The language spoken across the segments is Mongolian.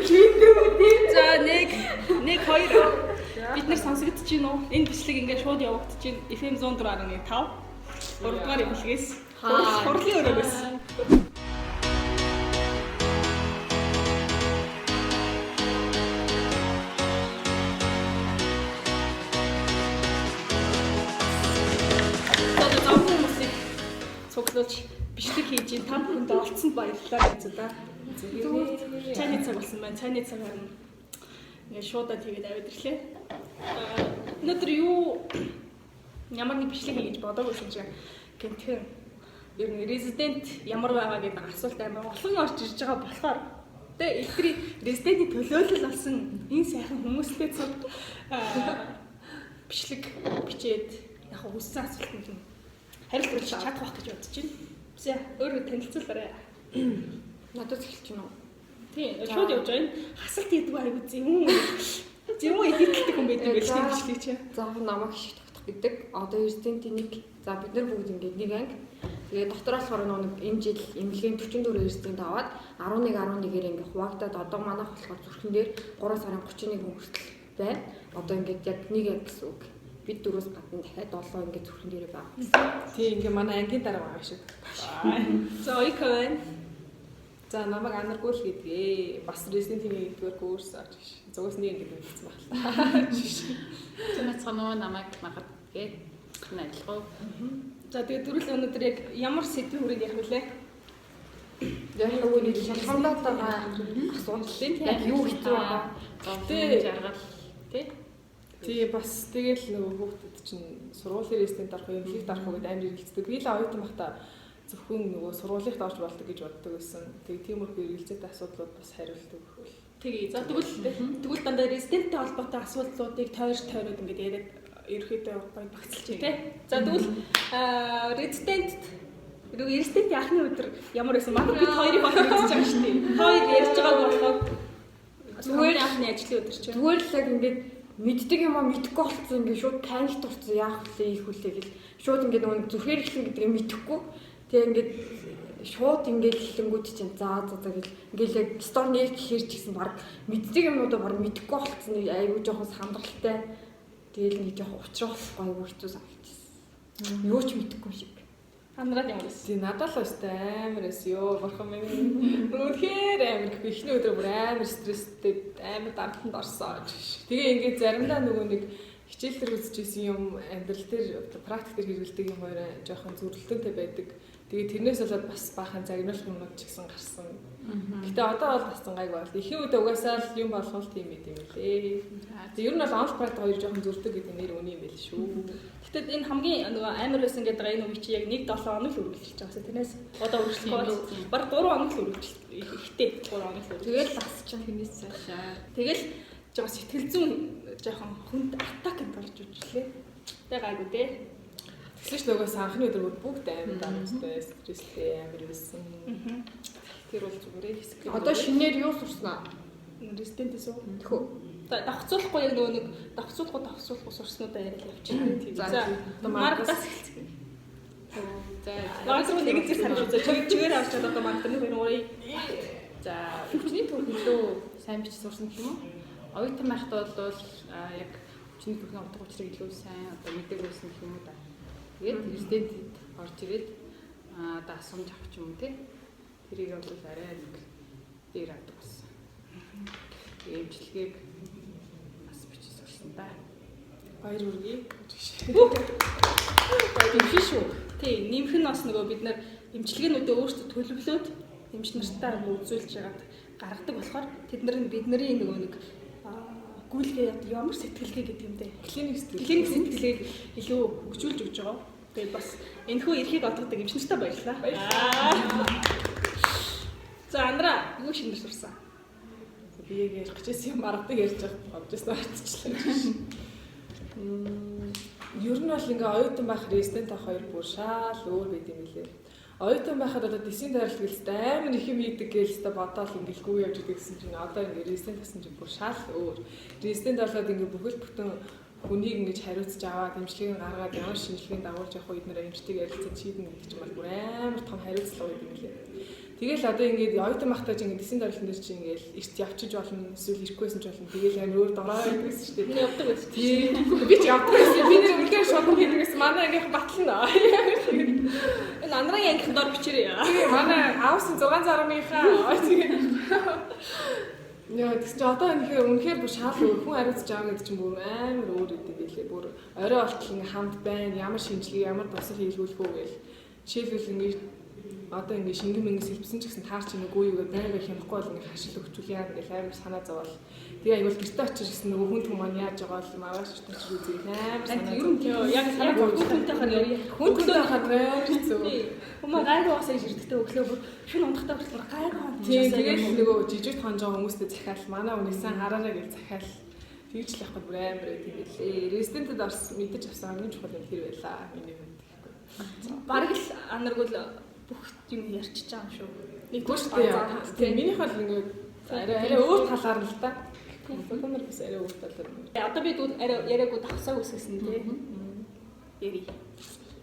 За 1 1 2 бид нар сонсогдож байна уу? Энэ бичлэг ингээд шууд явагдаж байна. FM 104.5 3 дугаар эвлэгээс хурлын өрөөгөөс. За одоо зам хүмүүсийг цуглуулж бичлэг хийж байна. Та бүхэнд олцсонд баярлалаа гэж да. Цайны цаг болсон байна. Цайны цагаар нь ингээд шуудаа тэгээд аваад ирлээ. Өнөөдөр юу ямар нэг бичлэг хий гэж бодоагүйсэн чинь гэнтгэн ер нь резидент ямар байгаа гэдэг асуулт амар олон орж ирж байгаа болохоор тэ элдвэрийн резидентийн төлөөлөл болсон энэ сайхан хүмүүстэй цуг бичлэг бичээд яг хүссэн асуултанд нь хариулт өгч чадах байх гэж бодож байна. За өөрөө танилцуулаарай. Надад эхэлж байна уу? Тийм шууд явж байгаа. Энэ хасалт хийдэг айгу зэвүүн зэвүүн эдитэлдэг хүн байдаг байл тийм бичлэг чи. За намайг хишиг тогтох гэдэг. Одоо резидентийн нэг за бид нар бүгд ингээд нэг анги. Тэгээд дотор болохоор нэг энэ жил эмнэлгийн 44 резидент аваад 11 11-ээр ингээд хуваагдаад одоо манайх болохоор зүрхэн дээр 3 сарын 31 хүртэл байна. Одоо ингээд яг нэг анги гэсэн үг. Бид дөрвөөс гадна дахиад 7 ингээд зүрхэн дээр байгаа гэсэн. Тий, ингээ манай ангийн дарга байгаа шиг. За оюка байна. За намайг Анаргүйл гэдгээ. Бас Resident Evil 1-р курс авч биш. Зүгээс нэг ингэ хэлсэн баг л та. Чамайцхан уу намайг маргад гээ. Ажиллах уу? За тэгээд дөрүл өнөөдөр яг ямар сэдвийн хүрээнд ярих вүлээ? Яг нөгөө нэг шалгамдаад байгаа асуудал яг юу хэцүү байгаа. Тэ жаргал тий. Тий, бас тэгэл нөгөө хүүхдүүд чинь сургуулийн резидент орох уу, эмнэлэгт орох уу гэдээ амар эргэлздэг. Би л оюутан байхдаа зөвхөн нөгөө сургуулийнхт орж болдог гэж боддог байсан. Тэгээ тиймэрхүү эргэлзээтэй асуудлууд бас хариулт өгөх үл. Тэгээ. За тэгвэл дандаа резиденттэй холбоотой асуудлуудыг тойрч тойроод ингээд яриад ерөөхдөө гоё багцлж тий. За тэгвэл резидент резидентийн анхны өдөр ямар байсан? Манай бид хоёрыг бол мэдчихэж байгаа шүү дээ. Хоёр ярьж байгааг болохоор зүгээр анхны ажлын өдөр чинь. Зүгээр л яг ингээд мэддэг юм аа мэдэхгүй болцсон ингээд шууд паникт орсон яах вүлээ ийх вүлээ гэл шууд ингээд нөгөө зүрхээр эхлэн гэдгийг мэдэхгүй. Тэгээ ингээд шууд ингээд эхлэнгүүд чинь за за за гэл ингээд яг стор нээлт гэхэр ч гэсэн баг мэддэг юмнуудаа баг мэдэхгүй болцсон нэг айгүй жоохон сандралтай. Тэгээл нэг жоохон учруулахгүй айгүй хэцүү санагдчихсан. Юу ч мэдэхгүй шиг. Андраад ямар байсан? Тий, надад л өстэй амар эс ёо бурхан минь. Үнэхээр амар гэхгүй эхний өдөр бүр амар стресстэй амар дарамтанд орсон гэж. Тэгээ ингээд заримдаа нөгөө нэг хичээл дээр үзчихсэн юм амьдрал дээр практик дээр хэрэгэлдэг юм хоёр жоохон зөрөлтөнтэй байдаг. Тэгээ тэрнээс болоод бас баахан загнуулах юмнууд ч гэсэн гарсан. Гэтэ одоо бол бас гайг бол. Эхний үедээ угаасаа л юм болгол тийм байт юм лээ. Тэгээ ер нь бол онл практик хоёр жоохон зөрдөг гэдэг нэр үний юм байл шүү. Гэтэл энэ хамгийн нөгөө амар байсан гэдэг энэ үе чи яг 1 7 хоног л үргэлжилж байгаа юм. Тэрнээс одоо үргэлжлэхгүй бол баг 3 хоног л үргэлжил ихтэй 3 хоног л үргэлжил. Тэгэл бас чинь Тэрнээс цаашаа. Тэгэл жоохон сэтгэл зүйн жоохон хүнд атак орж ижлээ. Тэг гайгүй дээ. Тэгсэн ч нөгөөс анхны өдөр бүр бүгд амар дарамттай, стресстэй амар байсан. Тэр бол зүгээрээ хэсэг. Одоо шинээр юу сурснаа? Резидентээс үү? Тэхүү. Давхцуулахгүй яг нөгөө нэг давхцуулахгүй сурснуудаа яриад явчихна. За, За Одоо маргадаас эхэлцгээе. За Маргад руу нэгэн зэрэг харж үзээ. Чигээр авч чад одоо маргад 1 2 3. За хүчний түүх илүү сайн бичиж сурсан гэх юм уу? Оюутан байхдаа бол яг хүчний түүхийн утга учирыг илүү сайн одоо мэддэг байсан гэх юм уу да. Тэгээд резидентэд орж ирээд одоо асуумж авах ч юм уу те. Тэрийг бол арай нэг дээр авдаг болсон. Тэгээд эмчилгээг бас бичиж сурсан да. Баяр хүргэе. Баяр шүү. Тий, нэмэх нь бас нөгөө бид нар эмчилгээнүүдээ өөрсдөө төлөвлөөд эмч нартаа үзүүлж яагаад гаргадаг болохоор тэд нар нь бидний нөгөө нэг гүйлгээ ямар сэтгэлгээ гэдэг юм бэ? Клиник сэтгэл. Клиник сэтгэлгээг илүү хөгжүүлж өгч байгаа. Тэгээд бас энэхүү эрхийг олгодог эмч нартаа баярлалаа. За Андра, юу шинээр сурсан? Би яг ярих гэжсэн юм маргадаг ярьж байгаа бодож байсан мартчихлаа. Ер нь бол ингээ оюутан байх резидент ах хоёр бүр шаал өөр байд юм лээ. Оюутан байхад одоо дэсийн тойролт гэлстэй амар их юм хийдэг гэлстэй бодоол ингээл явж идэг гэсэн чинь одоо ингээ резидент болсон чинь бүр шаал өөр. Резидент болоод ингээ бүхэл бүтэн хүнийг ингэж хариуцж аваад эмчилгээг гаргаад ямар шинжилгээнд дагуулж явах үед нэр эмчтэйг ярилцаж шийднэ гэдэг чинь бол бүр амар том хариуцлага байд юм лээ. Тэгэл одоо ингээд оюутан байхдаа ч ингээд дэсийн дорилтон дээр чи ингээд эрт явчих болно, эсвэл ирэхгүйсэн ч болно. Тэгэл амар өөр дорой байдаг гэсэн шүү дээ. Би явдаг байсан. Тийм. Би ч явдаг байсан. Би нэр үнээр шудраг хийдэг гэсэн. Манай ангийнхан батлна. Энэ андрын ангийнхан дор бичээрэй. Тэгээ манай аавсын 660-ынхаа тэгээ. Яа, тэгс чи одоо үнэхээр бүр шал өөр хүн хариуцж байгаа гэдэг чинь бүр амар өөр гэдэг билээ. Бүр орой болтол ингээ хамт байна. Ямар шинжилгээ, ямар тусал хийлгүүлэх үү гээл. Жишээлбэл ингээ одоо ингээ шингэн мэнгэн сэлбсэн ч гэсэн таарч ингээ юу гэдэг байнга хямахгүй бол ингээ хашил өгчүүл яа гэл амар санаа зовоол. Тэгээ аюул гэрте очиж гэсэн нөгөө хүн түн маань яаж байгаа бол маргааш очиж үзье амар санаа. Ер нь яг санаа зовж хүнтэй хаар хүн түнтэй хаар амар хэцүү. Хүмүүс гайгүй бас иж ирдэгтэй өглөө бүр шүн унтахтаа хүртэл гайгүй хонт. Тийм тэгэл нөгөө жижигт хонж байгаа хүмүүстэй захиал манай хүнийг сан хараарай гэж захиал тэгж л явах бүр амар байт юм билээ. Резидентэд орс мэдэж авсан хамгийн чухал юм тэр байлаа. Миний хувьд гэхгүй. Бараг л анаргуул бүх юм ярьчихж байгаа юм шүү. Нэггүй шүү дээ. Тийм минийх бол ингээд арай өөр талаар л та. Та нар бас арай өөр талаар. Одоо би тэгвэл арай яриаггүй давхсаа үсгэсэн тий. Яри.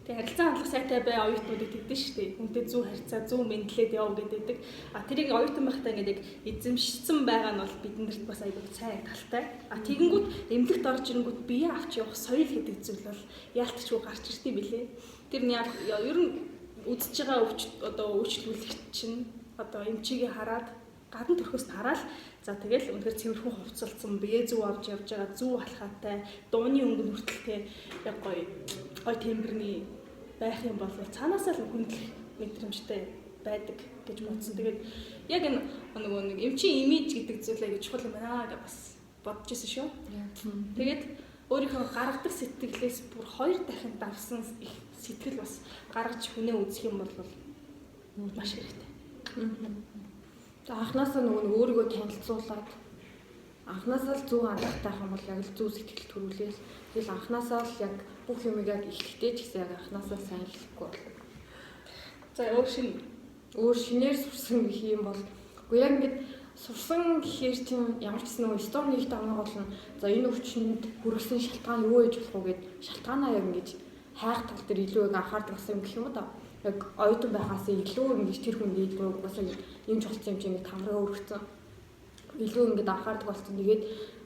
Тэгээ харилцаа хандлага сайтай бай оюутнуудыг тэгдэж шүү дээ. Хүнтэй зөв харьцаа, зөв мэндлээд яв гэдэг. А тэрийг оюутан байхдаа ингээд яг эзэмшсэн байгаа нь бол биднэрт бас айгүй сайн талтай. А тэгэнгүүт эмнэлэгт орж ирэнгүүт бие авч явах соёл гэдэг зүйл бол яалтчгүй гарч ирд юм билээ. Тэр нь яг ер нь үзэж байгаа өвч одоо өөрчлөлт чинь одоо эмчигээ хараад гадна төрхөөс нь хараад за тэгэл үнэхээр цэвэрхэн хувцалцсан бие зөв авч явж байгаа зөв алхаатай дууны өнгө нь хүртэл те яг гоё гоё темберний байх юм бол цаанаасаа л хүндлэх мэдрэмжтэй байдаг гэж бодсон. Тэгээд яг энэ нөгөө нэг эмчийн имиж гэдэг зүйл аягүй чухал юм байна гэж бас бодож ирсэн шүү. Тэгээд өөрийнхөө гаргадаг сэтгэлээс бүр 2 дахин давсан их сэтгэл бас гаргаж хүнээ үзэх юм бол маш хэрэгтэй. За анхнаасаа нөгөө нэг өөрийгөө танилцуулаад анхнаасаа л зөв хандлагатай байх юм бол яг л зөв сэтгэл төрүүлээл. Тэгэл анхнаасаа л яг бүх юмыг яг эхлэхдээ ч гэсэн яг анхнаасаа сайн хэлэхгүй бол. За өөр шинээр сурсан гэх юм бол үгүй яг ингээд сурсан гэхээр чинь ямар ч гэсэн нөгөө стор нэгт хамгийн гол нь за энэ өвчнөд хүргэсэн шалтгаан юу байж болох вэ гэд шалтгаанаа яг ингэж хайх тал дээр илүү яг анхаардаг болсон юм гэх юм да. Яг оюутан байхаас илүү ингэж тэр хүнд илүү угаасаа юм чулцсан юм чинь ингэ тамраа өргөцсөн. Илүү ингэж анхаардаг болсон. Тэгээд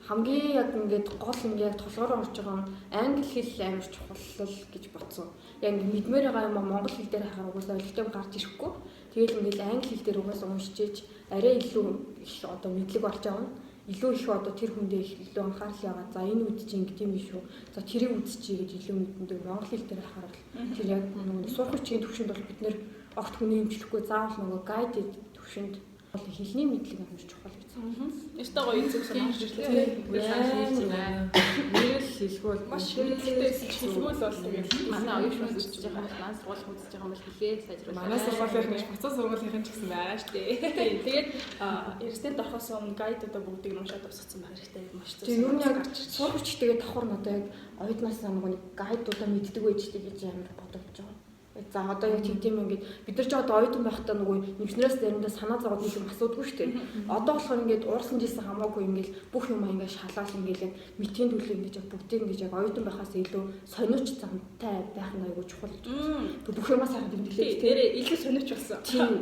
хамгийн яг ингээд гол ингэ яг толгоор орж байгаа нь англи хэл амар чухал гэж бодсон. Яг ингэ мэдмээр байгаа юм а монгол хэл дээр хайхаар угаасаа ойлгохтой гарч ирэхгүй. Тэгэл ингээд англи хэл дээр угаасаа уншиж арай илүү их одоо мэдлэг олж авна. Илүү их одоо тэр хүндээ их илүү анхаарал яваад за энэ үд чинь ингэ юм биш үү. За тэрийг үзчихье гэж илүү мэдэндэг монгол хэл дээр хайхаар бол тэр яг нөгөө сурах хүчийн төвшөнд бол бид нэр огт хүний эмчлэхгүй заавал нөгөө гайд төвшөнд бол хэлний мэдлэг амар чухал гэж байна. Ёстой гоё зөв санаа гарч ирлээ. Нэрэл хэлгүй бол маш мэдлэгтэй хэлгүй л бол тэгэл манай оюутнууд үзэж байгаа бол манай сургууль үзэж байгаа юм бол хэлээ сайжруулах. Манай сургуулийн биш буцаа сургуулийнхан ч гэсэн байгаа шүү дээ. Тэгээд резидент орохоос өмнө гайдуудаа бүгдийг уншаад дуусгацсан байх хэрэгтэй маш зөв. Тийм ер нь яг сурах хүчтэйгээ давхар нь одоо яг оюутнаас нөгөө нэг гайдуудаа мэддэг байж тийг гэж амар бодогдож байгаа. За одоо яг тийм ингээд бид нар ч одоо оюутан байхдаа нөгөө эмчнэрээс заримдаа санаа зовоод нэг юм асуудаггүй шүү дээ. Одоо болохоор ингээд уурсан жисэн хамаагүй ингээд бүх юм ингээд шалаал ингээд яг мэтийн төлөө ингээд яг бүгдийг ингээд яг оюутан байхаас илүү сониуч замтай байх нь айгүй чухал гэж байна. Бүх юмаа сайхан тэмдэглээ. Тэрээ илүү сониуч болсон. Тийм.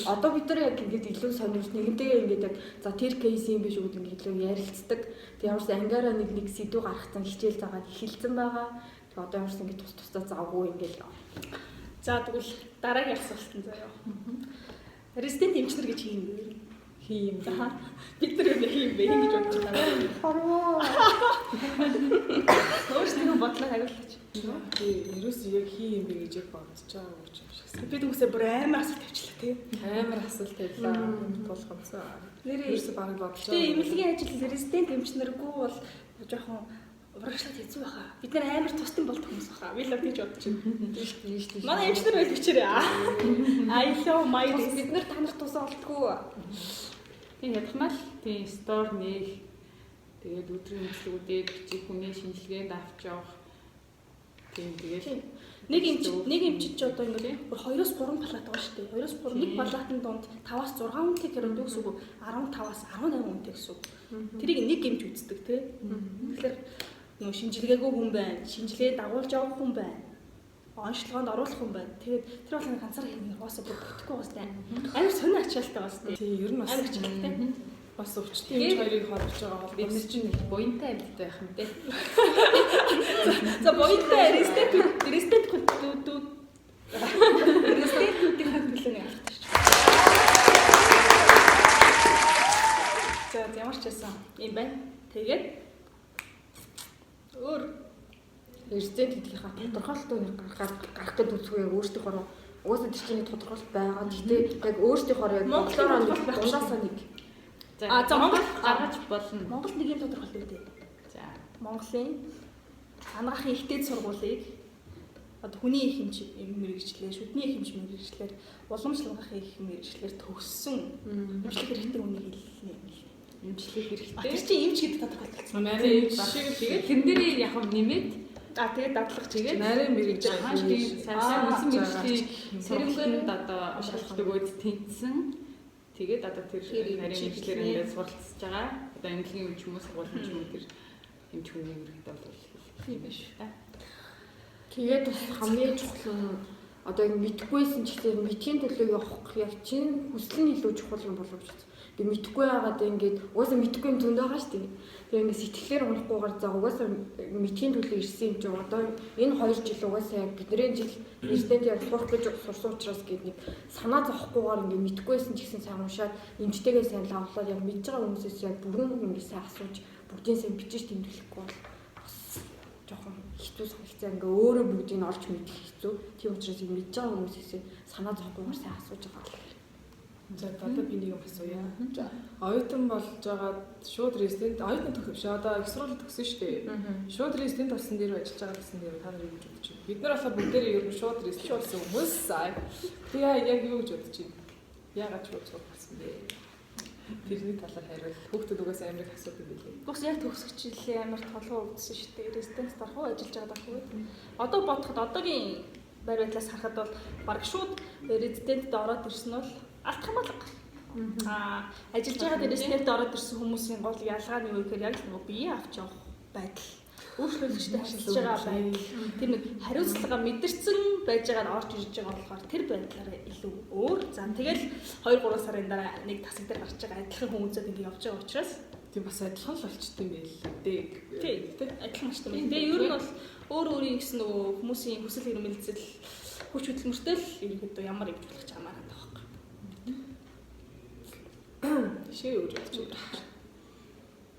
Одоо бид нар яг ингээд илүү сониуч нэгэнтэйгээ ингээд яг за тэр кейс юм биш үү гэдэг ингээд илүү ярилцдаг. Тэг ямарс ангиараа нэг нэг сэдв гаргацсан хичээл заагаад эхэлсэн байгаа. Тэг одоо ямарс ингээд тус тусдаа завгүй ингээд. За тэгвэл дараагийн асуулт нь заяа. Резидент эмчнэр гэж хийм бэ? Хийм. Бид нар юу хийм бэ гэж бодож байна. Хорвоо. Өөрсдийнхөө бодлоо хариулаач. Тийм, ерөөсөө яг хийм бэ гэж яг бодож байгаа юм шиг. Би түгсээ бүр амар асуулт тавьчлаа тий. Амар асуулт тавилаа. Тулгамцсан. Нэрээ ерөөсөө бараг бодож байгаа. Тэгээ эмнэлгийн ажил резидент эмчнэргүй бол жоохон урагшлаад хэцүү баха. Бид нар амар тусдан болдог хүмүүс баха. Би л тэгж бодож байна. Тийм. Манай эмчнэр байл бичээрэй. I love my бид нар та нарт тусаа олдгүй. Тийм ядахмал тийм стор нээх тэгээд өдрийн мэдлэгүүдээ бичих хүний шинжилгээнд авч явах. Тийм тэгээд нэг эмч ч одоо ингээд бүр 2-3 палат байгаа шүү дээ. 2-3 нэг палатын дунд 5-6 хүнтэй гэрүүд гэсэн үг 15-аас 18 хүнтэй гэсэн үг. Тэрийг нэг эмч үздэг тий. Тэгэхээр нөгөө шинжилгээгүй хүн байна. Шинжилгээ дагуулж явах хүн байна. Онцлогоонд оруулах хүн байна. Тэгээд тэр болгоны ганцаар хийх угаасаа бүр бүтэхгүй бас тийм. Амар сонио ачаалттай бас тийм. Тийм, ер нь бас Амар ачаалттай. Бас өвчтөн эмч хоёрыг холбож байгаа бол Бид нар чинь буянтай амьтад байх юм те. За буянтай резидент дүү резидентүүдийн төлөө нэг алхаж шүү. За ямар ч байсан юм байна. Тэгээд өөр Резидент гэдгийнхаа тодорхойлолтоо нэг гаргах гэдэг үзгүй яг өөрсдийнхөө угаасаа тэр чинь тодорхойлолт байгаа. Гэхдээ яг өөрсдийнхөө яг Монголын монголоор нэг тодорхойлолт байхгүй дундасаа нэг За А, за, Монгол гаргаж болно. Монгол нэг юм тодорхойлолт өгдөө. За. Монголын анагаахын ихтэй сургуулийг одоо хүний их хэмж мэрэгчлэр, шүдний их хэмж мэрэгчлэр, уламжлалгаахын их мэрэгчлэр төгссөн эмчлэх хэрэгтэй хүнийг хэлнэ. Эмчлэх А хэрэгтэй. тэр чинь эмч гэдэг тодорхойлолт. нарийн эмч шиг л Тэгээд тэрэн дээрээ яг хав нэмээд А тэгээд дадлага тэгээд нарийн мэрэгж маш тийм сайн сайн үсэн мэргэжлийн Сэрэмгэн сэрэмгэнд одоо шалгалт өгөөд тэнцсэн. Тэгээд одоо тэр Тэр нарийн эмчийг мэргэжлэр хэлнэ. ингээд суралцж байгаа. Одоо эмнэлгийн эмч юм уу, сургуулийн эмч юм уу тэр эмч хүний ерөнхийдөө бол тийм биш. та. Тэгээд бас хамгийн чухал нь одоо яг мэдхгүйсэн ч гэсэн мэдхийн төлөө явах яг чинь хүсэл нь илүү чухал юм болов уу. Ингээ мэдхгүй байгаад ингээд угаасаа мэдхгүй юм зөндөө байгаа шүү дээ. Тэгээ ингээд сэтгэлээр унахгүйгээр за угаасаа мэдхийн төлөө ирсэн юм чи одоо энэ 2 жил угаасаа яг бидний жил резидент яг сурах гэж сурсан учраас гээд нэг санаа зовхгүйгээр ингээд мэдхгүйсэн ч гэсэн сайн уншаад эмчтэйгээ сайн лавлаад яг мэдж байгаа хүмүүсээс яг бүрэн ингээд сайн асууж бүгдийн сайн бичиж тэмдэглэхгүй бол бас жоохон хэцүү санагцаа ингээ өөрөө бүгдийг нь олж мэдэх хэцүү. Тийм учраас яг мэдж байгаа хүмүүсээс санаа зовхгүйгээр сайн асууж байгаа. За одоо би нэг юм асууя. За оюутан болж байгаад шууд резидент оюутан төх биш. Одоо их сургууль төгсөн шүү дээ. Шууд резидент болсон дээр ажиллаж байгаа гэсэн дээр та нар юу гэж бодож байна? Бид нар болохоор бүгдээрээ ер нь шууд резидент болсон хүмүүс. Тэгээ яг юу гэж бодож байна? Яагаад шууд сурах болсон бэ? Тэрний талаар хариул. Хүүхдүүд угаасаа амар их асуудаг билээ. Бус яг төгсөх жилийн амар толгой өвдсөн шүү дээ. Резидент дарах уу, ажиллаж байгаа дарах уу. Одоо бодоход одоогийн байр байдлаас харахад бол баг шууд резидентэд ороод ирсэн нь бол алт хамгаалга. Аа ажиллаж байгаа резидентэд ороод ирсэн хүмүүсийн гол ялгаа нь юу гэхээр яг л нөгөө бие авч явах байдал. Өөрчлөлттэй харилцаж байгаа байдал. Тэр нэг хариуцлага мэдэрсэн байж байгаа нь орж ирж байгаа болохоор тэр байдлаараа илүү өөр. За тэгэл 2 3 сарын дараа нэг тасаг дээр гарч байгаа адилхан хүмүүсүүд ингэ явж байгаа учраас Тийм бас адилхан л болчтой юм байл дээ. Тий, адилхан маш тийм. Тэгээ ер нь бол өөр өөрийн гэсэн нөгөө хүмүүсийн хүсэл эрмэлзэл хүч хөдөлмөртэй л ерөнхийдөө ямар юм болох ч хамаарат байгаа байхгүй. Шээ юу гэж бодож байна?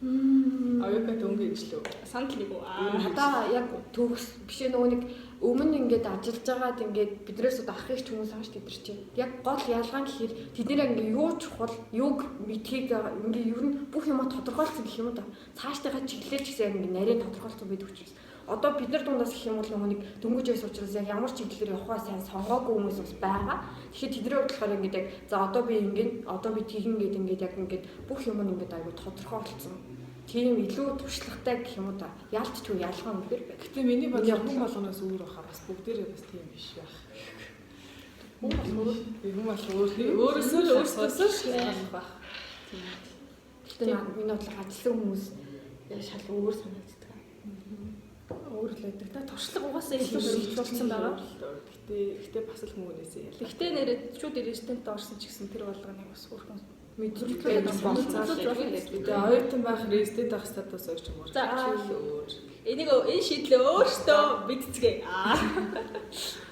Оюутан өнгө ижилээ. Санал нэг үү? Аа. Одоо яг төгс биш ээ, нөгөө нэг өмнө ингээд ажиллаж байгаад ингээд биднээс одоо ах их ч хүмүүс байгаа шүү дээ бид нар чинь. Яг гол ялгаа нь гэхээр тэд нэр ингээд юу чухал, юуг мэдхийг ингээд ер нь бүх юмаа тодорхойлсон гэх юм уу да. Цаашдаа чиглэлээр ч гэсэн яг ингээд нарийн тодорхойлсон байдаг учраас. Одоо бид нар дундаас гэх юм бол нөгөө нэг дөнгөж байсан учраас яг ямар чиглэлээр явахаа сайн сонгоогүй хүмүүс бас байгаа. Тэгэхээр тэдний хувьд болохоор ингээд яг за одоо би ингээд одоо би тэгин гээд ингээд яг ингээд бүх юм нь ингээд айгүй тодорхой болсон. Тийм илүү туршлагатай гэх юм уу да. Яалт ч үгүй ялгаа үнэхээр байдаг. Гэтэ миний бодлоор хүн болгоноос өөр байхаа бас бүгдээрээ бас тийм биш байх. Хүн болгоо хүн болгоо өөрөөсөө л өөрсдөөсөө шалтгааллах байх. Гэтэ миний бодлоор ажилласан хүмүүс шал өөр санагддаг. Өөр л байдаг та. Туршлага угаасаа илүү хэрэгжүүлсэн байгаа. Гэтэ бас л хүмүүнээсээ ялгаа. Гэхдээ нэрээ шууд резидентэд орсон ч гэсэн тэр болгоныг бас өөрхөн Мэдрэмж байж болцоо. Тэгээ оюутан байх резидент байх статус хоёр ч юм уу. За. өөр. Энийг энэ шийдлээ өөртөө мэдцгээе. Аа.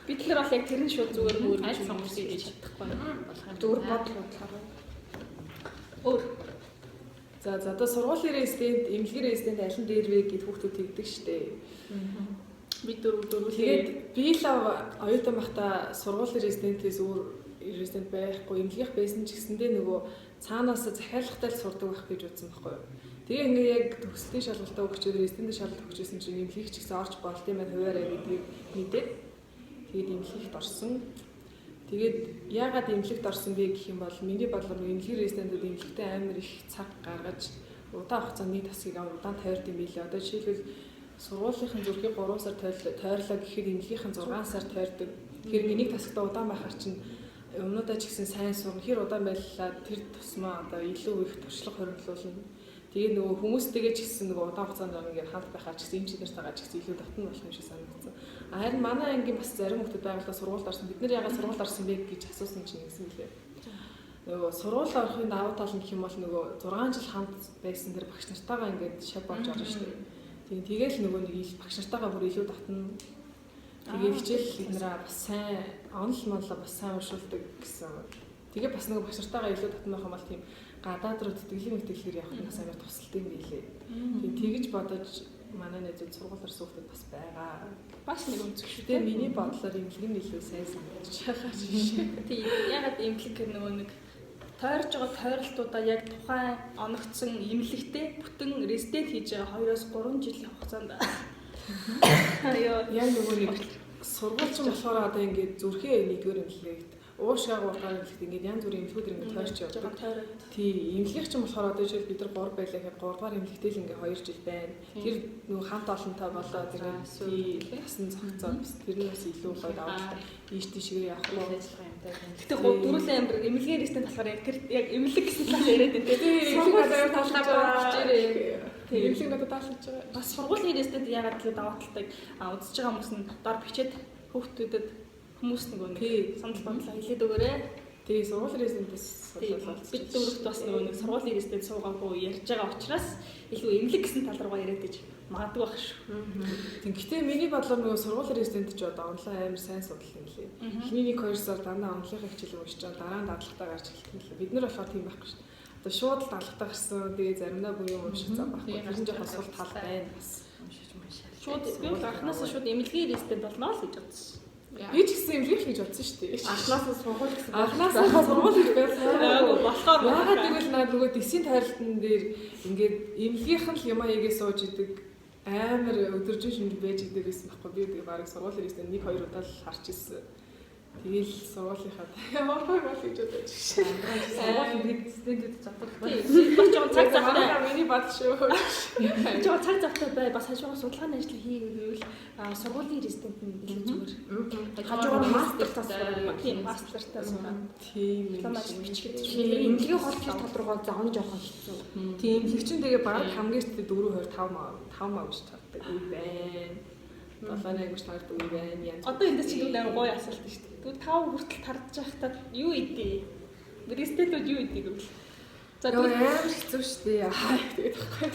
Бид нар бол яг тэр нь шууд зүгээр өөр Аль сонгосон гэж чадахгүй. болох юм. Зүгээр бодол бодлоор. Өөр. За за одоо сургуулийн резидент, эмнэлгийн резидент аль нь дээр вэ гэд хүүхдүүд тэгдэг штэ. Би дөрөв дөрөв Тэгээд би л оюутан байхдаа сургуулийн резидентээс өөр резидент байхгүй, эмнэлгийнх байсан ч гэсэндээ нөгөө цаанаасаа захиалгатай л сурдаг байх гэж бодсон байхгүй юу. Тэгээ ингээ яг төгсөлтийн шалгалтаа өгчөөд резидентийн шалгалт өгчөөсөн чинь эмнэлгийнх ч гэсэн орж болд юм байна хуваараа гэдгийг мэдээд тэгээд эмнэлгийхт орсон. Тэгээд яагаад эмнэлэгт орсон бэ гэх юм бол миний бодлоор эмнэлгийн резидентүүд эмнэлэгтээ амар их цаг гаргаж удаан хугацаанд нэг тасгийг амар удаан тойрд юм билээ. Одоо жишээлбэл сургуулийнхын зүрхийг 3 сар тойрлоо гэхэд эмнэлгийнхэн 6 сар тойрдог. Тэгэхээр ингээ нэг тасагтаа удаан байхаар чинь юмнуудаа ч гэсэн сайн сурна. Хэр удаан байлаа тэр тусмаа одоо илүү их туршлага хоригдлуулна. Тэгээ нөгөө хүмүүстэйгээ ч гэсэн нөгөө удаан хугацаанд ингээд хамт байхаар ч гэсэн юм чигнэртэйгээ ч гэсэн илүү дотн болох юм шиг санагдсан. А харин манай ангийн бас зарим хүмүүс байгууллага сургуульд орсон. Бид нар ягаад сургуульд орсон бэ гэж асуусан чинь ингэсэн мөлий. Нөгөө сургуульд орохын давуу тал нь гэх юм бол нөгөө 6 жил хамт байсан тэр багш нартайгаа ингээд шав болж орно шүү дээ. Тийм тэгэл нөгөө нэг ил багш нартайгаа бүр илүү дотно. Тэгээд хичээл бид нараа бас сайн онол монлоо бас сайн уншуулдаг гэсэн. Тэгээ бас нөгөө багш нартайгаа илүү дотно байх юм бол тийм гадаад руу тэтгэлийн мэтгэлээр явах нь бас амар тусалдаг юм билээ. Тийм тэгэж бодож манай найзууд сургууль орсон хүмүүс бас байгаа. Бас нэг өнцөг шүү дээ. Миний бодлоор имлэг нь илүү сайн санагдаж байгаа шээ. Тийм ягаад имлэг гэх нөгөө нэг тойрж байгаа тойролтуудаа яг тухайн оногдсон имлэгтэй бүтэн резидент хийж байгаа 2-3 жилийн хугацаанд Яг нөгөө нэг сургууль чинь болохоор одоо ингээд зүрхээ нэгдүгээр имлэгт уушгаа гуравдугаар имлэгт ингээд янз бүрийн имлгүүд ингээд тойрч явдаг. Тий, имлэгч чинь болохоор одоо жишээл бид нар 3 байлаа гэхэд 3 дугаар имлэгтэй л ингээд 2 жил байна. Тэр нөгөө хамт олонтой болоод ингээд тий тасан зохицоод бас тэр нь бас илүү гоё давуу талтай. Ийш тийшээ явах ажиллагаа юм даа. Гэтэ дөрвөлэн амир эмнэлгийн резидент болохоор яг тэр яг эмнэлэг гэсэн талаар яриад байна. Тий, Сургууль надад талаар хичээрээ. Тий. Эмнэлэг надад таалагдж байгаа. Бас сургуулийн резидент ягаад гэвэл давуу талтай үзэж байгаа хүмүүс нь дор бичээд хүүхдүүдэд хүмүүс нөгөө нэг санал бодлоо хэлээд өгөөрэй. Тий, сургуулийн резидентээс Тий, бид дөрөвт бас нөгөө нэг сургуулийн резидент суугаагүй ярьж байгаа учраас илүү эмнэлэг гэсэн тал руугаа яриад иж магадгүй байх шүү. Тийм. Гэтэ миний бодлоор нөгөө сургуулийн резидент ч одоо онлайн амар сайн судал юм лээ. Эхний 1-2 сар дандаа онлайн хичээл уншиж байгаа, дараа нь дадлагтаа гарч эхэлдэг юм лээ. Бид нар болохоор тийм байхгүй шүү дээ. Одоо шууд л дадлагтаа гарсан. Тэгээ заримдаа бүр юм унших зам байхгүй. Тэр нь жоохон сул тал байна бас. Уншиж уншаа. Шууд би бол анхнаасаа шууд эмнэлгийн резидент болно л гэж бодсон. Би ч гэсэн эмнэлэг гэж бодсон шүү дээ. Анхнаасаа сургууль гэсэн. Анхнаасаа сургууль гэж байсан. Аагүй болохоор Яагаад гэвэл наад нөгөө дэсийн тойролтон дээр ингээд эмнэлгийнх нь л юм аягээ сууж идэг амар өдөржин шинж байж идэг гэсэн байхгүй би тэгээ бараг сургуулийн резидент 1 2 удаа л харж ирсэн. Тэгээл сургуулийнхаа ямар бол гэж бодож шээ. Сургуулийн резидентүүд зодтол Тий, бас жоохон цаг завтай. Миний бодол шүү. Жоохон цаг завтай бай. Бас хажуугаар судалгааны ажил хийгээвэл сургуулийн резидент нь илүү зүгээр. Хажуугаар мастертаа сураад. Тийм, мастертаа сураад. Тийм. Диплом ажил бичгээд Эмнэлгийн хол тэр тал руугаа зовно жоохон хэцүү. Тийм эмнэлэг чинь тэгээ бараг хамгийн ихтэй 4 2 5 маа 5 маа гэж таардаг үе байна. 7 8 гэж таардаг үе байна. Янз. Одоо эндээс чинь тэгвэл амар гоё асуулт шүү дээ. Тэгвэл 5 хүртэл тардж байхдаа юу идэ? Резидентүүд юу идэх гэвэл. За Йоо тэгвэл амар хэцүү шүү дээ. Аа тэгээд байхгүй.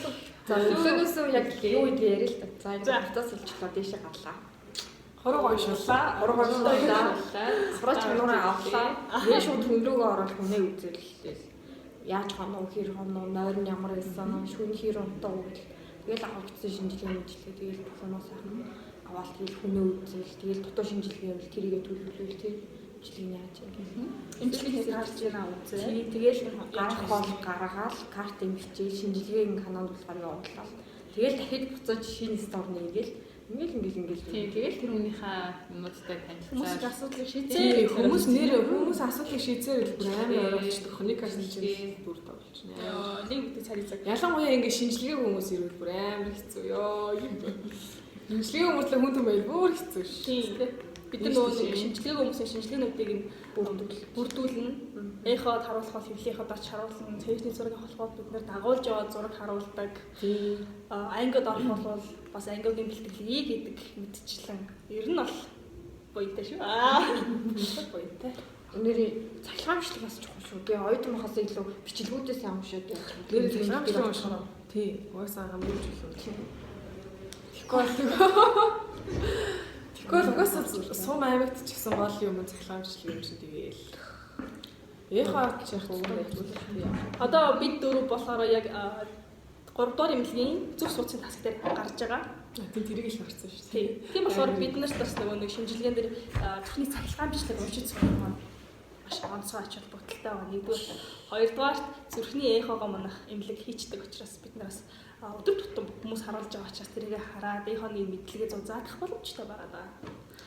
За өглөөнөөс яг юу идэх яриа л та. За За. ингэ буцаас хэлчихлээ дээшээ гарлаа. Хорог уншууллаа. Хорог уншууллаа. Сураа чанараа авлаа. Тэгээ шууд хүн рүүгээ ороод хүнээ үзэл. Яаж хоноо, хэр хоноо, нойр нь ямар байсан, шүн хэр унтаа гэл. Тэгэл авагдсан шинжилгээ мэдлээ. Тэгэл бүх юмаа сайхан аваад тэгэл хүнээ үзэл. Тэгэл дотор шинжилгээ байвал тэрийгэ төлөвлөл тий. Шинжилгээ нь яаж юм. эмчилгээ таарч байна үзээ. Тий, тэгэл гарах бол гаргаал, карт имчээл, шинжилгээгийн канал болохоор явуулаад. Тэгэл дахид буцаж шинэ стор нээгээл ингээл ингээл ингээл. Тийм тэгэл тэр хүнийхээ юмнуудтай Хүмүүс танилцаад асуудлыг Тий, шийдээ. хүмүүс нэр хүмүүс асуудлыг шийдсээр л бүр амар ойлгочдөг. Нэг карсан чинь бүр тавлчихна. Йоо, нэг гэдэг царай цаг. Ялангуяа ингэ шинжилгээ хүмүүс ирвэл бүр амар хэцүү ёо. юм. Шинжилгээ хүмүүслээ хүн төмөл бүр хэцүү ш. Тийм. Бид нар нөгөө нэг шинжилгээг хүмүүсийн шинжилгээнүүдийг нь бүрдүүлнэ. Эход харуулах бол хэвлэлийнхээ дач харуулна. Цэвэрлэлийн зураг авах бол бид нар дагуулж яваад зураг харуулдаг. Тий. Ангид орох бол бас ангигийн бэлтгэл гэдэг мэтчлэн. Ер нь бол буянтай шүү. Аа. Буянтай. Нэрээ цахилгаан бичлэг бас чухал шүү. Тэгээ оюутан байхаас илүү бичлэгүүдээ сайн уншаад явах. Нэр цахилгаан бичлэг унших. Тий. Угаасаа хамгийн чухал юм. Тэгэхгүй бол Тэгэхгүй бол угаасаа сум аймагт ч гэсэн гол юм цахилгаан бичлэг юм шиг тэгээл. Эхо авч явах үг байлгүй. Одоо бид дөрөв болохоор яг 3 дугаар эмнэлгийн зүг сууцын тасаг дээр гарч байгаа. Тийм тэрийг л харсан шүү. Тийм. Тийм болохоор бид нарт бас нөгөө нэг шинжилгээн дээр зүрхний цахилгаан бичлэг уншиж сурах маань маш онцгой ач холбогдолтой байгаа. Нэгдүгээр, хоёрдугаарт зүрхний эхогоо манах эмнэлэг хийчдэг учраас бид нараас өдөр тутам хүмүүс харуулж байгаа учраас тэрийг хараад эхоны мэдлэгээ зузаадах боломжтой байгаа даа.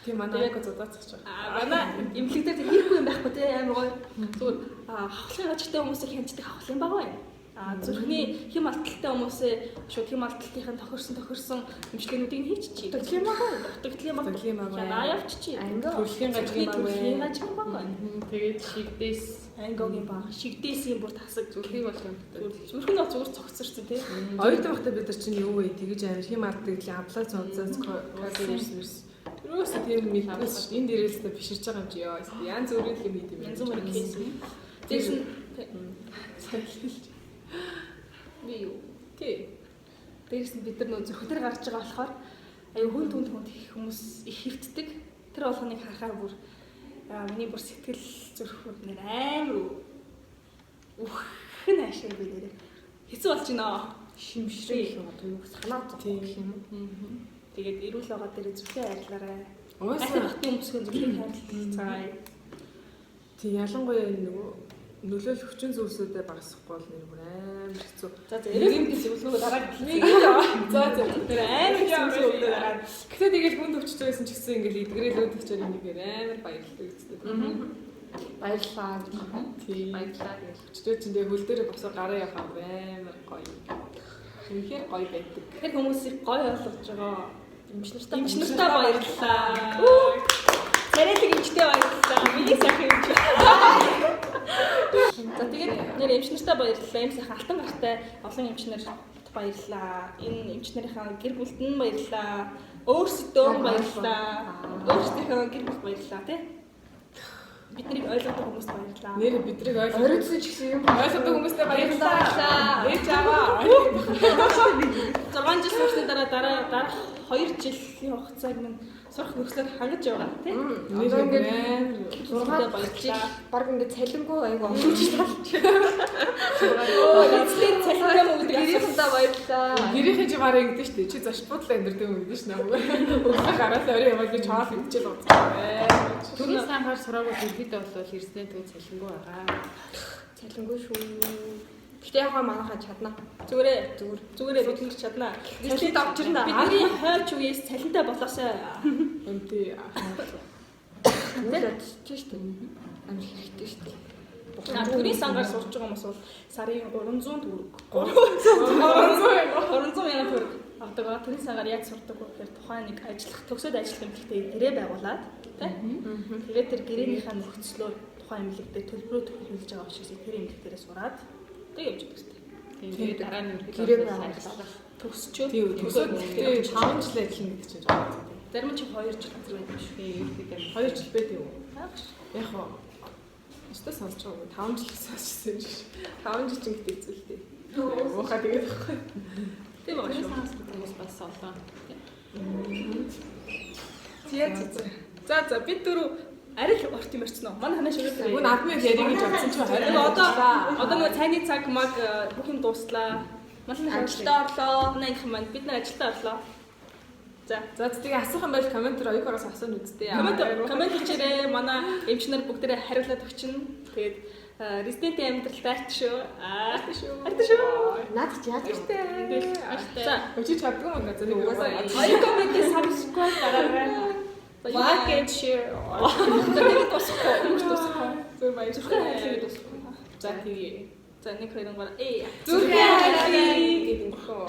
Тийм манай анги зузаацчих байгаа. Аа манай эмнэлэг дээр тэр хийхгүй юм байхгүй те амар гоё. Зүгээр хавхлын ажигтай хүмүүсийг хянчдаг хавхлын баг байна. А зүрхний хэм алдалтай хүмүүсээ шууд хэм алдалтынхаа тохирсон эмчилгээнүүдийг нь хийчихье. Дутглийн баг уу? Дутагдлын баг. Дутагдлын баг байна. Хянаа явчихъя. Анги. Төрөлхийн гажигын баг Төрөлхийн байна. гажигын баг байна. Тэгээд шигдээс Ангогийн баг, шигдээсийн бүр тасаг. зүрхийг бол юм. Зүрх нь бол зүгээр цогцорсон тий. Оюутан байхдаа бид нар чинь юу вэ? Тэгэж амар хэм алддаг л аблаа зунцаас кардио верс. Юусе тийм мэддэгс шүү. Энэ дээрээс та биширч байгаа юм чи ёо. Янз бүрийн л юм хийд юм. Янз бүрийн кейс. Дээрс нь Сахилж. би юу? Тий. Дээрс нь бид нар нөө зүрх дээр гарч байгаа болохоор аюу хүн түнд хүнд их хүмүүс их хөвтдөг. Тэр болгоныг харахаар бүр миний бүр сэтгэл зүрх бүр нэр амар үхэн аашаа би нэрээ. Хэцүү болж байна. Шимшрээ гэх юм уу? Юу санаа зовх гэх юм уу? Тэгээд эрүүл байгаа дээр зүрхээ хайрлаарай. Угаасаа Ахин хотын өмсгөн зүрхийг хайрлацгаая. тий ялангуяа энэ нөгөө нөлөөлөх хүчин зүйлсүүдэд багасахгүй бол нэр бүр амар хэцүү. За за эрүүл мэндийн зөвлөгөөгөө дараа Нэг л за за тэр амар хэцүү зөвлөгөө дараа. Гэтэ тэгэл хүнд өвчж байсан ч гэсэн ингээл эдгэрэл үүд өвчээр энийгээр амар баярлалтай үстэй. Баярлалаа. Тий. Баярлалаа гэж. Өчтөө чинь тэгээ хөл дээрээ босоо гараа явах амар гоё. Үнэхээр гоё байдаг. Тэр хүмүүсийг гоё ойлгож байгаа. Эмч нартай Эмч нартай баярлалаа. Царайлаг эмчтэй баярлалаа. Миний сайхан эмч. За тэгээд нэр эмч нартай баярлалаа. Эм сайхан алтан гартай олон эмч нарт баярлалаа. Энэ эмч нарынхаа гэр бүлд нь баярлалаа. Өөрсдөө нь баярлалаа. Өөрсдийнхөө гэр бүлд баярлалаа тий. Биднийг ойлгодог хүмүүст баярлалаа. Нэр бидрийг ойлгох Оройтсон ч гэсэн юм. ойлгодог хүмүүстээ баярлалаа. Ээж аваа. 6 жил сурсны дараа дараа дараах 2 жилийн хугацааг минь сурах нөхцөлөөр хангаж байгаа тий. Нэр Одоо ингээд амар 6 жил баг ингээд цалингүй айгу олон жил болж. Эцлийн цалинтай мөн гэдэг Гэрийнхэнтэй баярлалаа. Гэрийнхээ чи бараа ингэдэж штэ. Чи зочд буудлаа амьдэрдэг юм гэдэг шнэ. Өглөө гараад орой яваад би чоол идчихэл удаа. Төрийн сангаар сураагүй ерөнхийдөө бол эрдэнэ төв цалингүй байгаа. Цалингүй шүү. Гэтэ яг манайхаа чадна. Зүгээрээ Зүгээр. зүгээрээ бид нар чадна. Цалинт авчирна. Бидний хойч үеэс цалинтай болоосай. Үнтэй. Үйл тий шүү дээ. Амар хэрэгтэй шүү дээ. Төрийн сангаар сурч байгаа хүмүүс бол сарын 300 төгрөг. 300 мянган төгрөг авдаг. Төрийн сангаар яаж сурдаг вэ гэхээр тухайн нэг ажиллах төгсөөд ажиллах эмнэлэгтээ гэрээ байгуулад тий. Тэгээд тэр гэрээнийхээ нөхцлөөр тухайн эмнэлэгтээ төлбөрөө төлүүлж байгаа учраас тэр эмнэлэг дээрээ сураад тэг явж байгаа шүү дээ. Тэгээд дараа нь ерөнхийдөө Гэрээ бол байгуулаад. ажиллах. Төгсчөөд Тийм төсөөд гэхдээ 5 жил ажиллана гэдэг чинь жоохон хэцүү. Зарим нь чи 2 жил газар байдаг шүү. Тийм ерөнхийдөө 2 жил байд юм уу? Аах. Яг хоо. Өстө сонсож байгаа юм. 5 жил сонсчихсан юм шиг. 5 жил чинь гэдэг хэцүү л дээ. Муухай тэгээд байхгүй. Тийм байгаа төрийн шүү. сангаар сурдаг хүмүүс бас олон. За за. За за бид дөрөв арай л урт юм ярьсан уу? Манай ханаа шиг Үгүй наадмын яриг гэж бодсон чинь 20 Нөгөө одоо нөгөө цайны цаг маг бүх юм дууслаа. Манай Ажилдаа орлоо. Манай анх маань бид нар ажилдаа орлоо. За За тэгээ асуух юм байл комментэр оюукоороос асууна үсттэй. Коммент хийчээрэй. Манай эмч нар бүгдээрээ хариулаад өгчнө. Тэгээд резидентийн амьдрал дайрт шүү. Арт шүү. Арт шүү. Наад чи яаж вэ? Баяртай. За Өчиг чаддгүй юм да. За нэг угаасаа. Оюуко мэдээ subscribe дараарай. Like and share. Тэгээд дуусахгүй. Юу ч дуусахгүй. Зүр баярлалаа. Зүрхээ хайрлаа дуусахгүй. За тэгээ. За 1 2 3 ээ. Зүрхээ хайрлаа гэдэг юм хөө.